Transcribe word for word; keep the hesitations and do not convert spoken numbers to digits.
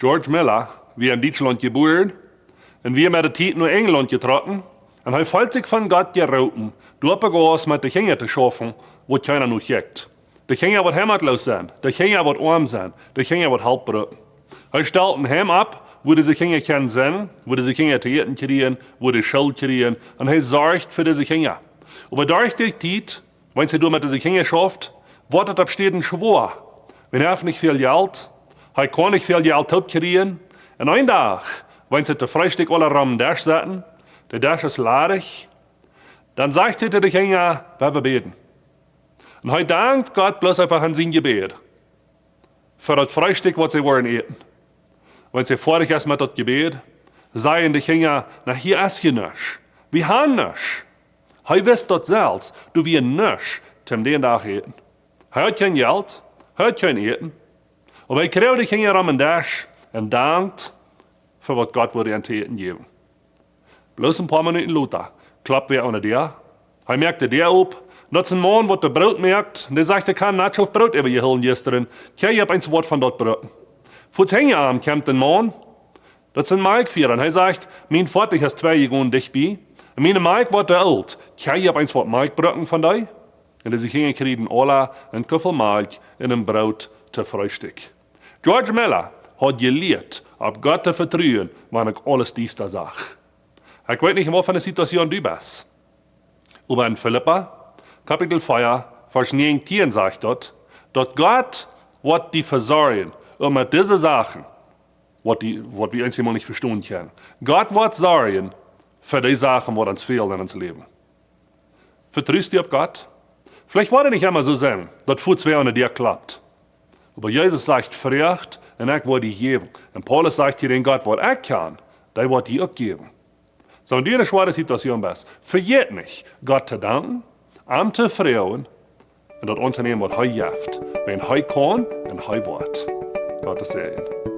George Müller wia en Dietschlaunt jebuaren un wia met de Tiet no Enjlaunt jetrocken un hee feeld sikj von Gott jeroopen, doa opp de Gauss met de Kjinja to schaufen, wua kjeena no kjikjt. De Kjinja, waut heimatloos sent, de Kjinja, waut oam sent, de Kjinja, waut Help brucken. Hee stald een Heim opp, wua dise Kjinja kunnen sennen, wua dise Kjinja to äten kjrieen, wua dee School kjrieen, un hee sorcht fa dise Kjinja. Oba derch de Tiet, wan hee doa met dise Kjinja schauft, woat et opp Städen schwoa. Wan hee haft nich väl Jelt, hee kaun nich väl Jelt toop kjrieen. Un een Dach, wan see to Freestikj aula rom dän Desch sitten, de Desch es ladich, dan sajcht hee to de Kjinja: "Wie woaren bäden." Un hee dankt Gott bloos eefach en sien Jebäd fa daut Freestikj, waut see woaren äten. Wan hee foadich es met daut Jebäd, sajen de Kjinja: "Na, hia es je nuscht. Wie haben nuscht." Hee wist daut selfst, doa wia nuscht toom dän Dach äten. Hee haud kjeen Jelt, hee haud kjeen Äten. Oba hee kjrieech de Kjinja rom dän Desch un dankt fa waut Gott wudd an to äten jäwen. Bloos een poa Minuten lota klopt wäa aun de Däa. Hee moakt de Däa op. Daut es een Maun, waut de Broot moakt. Un dee sajcht: "Ekj hab noch Broot äwajehoolen jistren. Kjenn jie eent waut von daut brucken?" Fuaz hinja am kjemt een Maun, daut es een Malkjfieera. Un hee sajcht: "Mien Foatich es twei jegonen dichtbie. Un miene Malkj woat oolt. Kjenn jie eent waut Malkj brucken von dee?" Un dise Kjinja kjrieejen aula een Kuffel Malkj un een Broot to Freestikj. George Müller haud jelieet, opp Gott to vetruen, wan uk aules diesta sach. Ekj weet nich, en waut fa eene Situation du best. Oba en Filippa, Kapitel vea, Varsch näajentieen sajcht daut, daut Gott woat die vesorjen, un met dise Sachen, waut die, waut wie eensjemol nich vestonen kjennen. Gott woat sorjen fa dee Sachen, waut ons fält en ons Läwen. Vetrust du opp Gott? Veleicht woat et nich emma soo sennen, daut fuaz wäa aun de Däa klopt. Oba Jesus sajcht: "Froagt un ekj woa die jäwen." Un Paulus sajcht hia: "Dän Gott, waut ekj kjan, dee woat die uk jäwen." Soo, wan du en eene schwoare Situation best, vejät nich, Gott to danken, am to vetruen un daut auntonieen, waut hee jeft, wan hee kaun un hee woat. Gottes Säajen.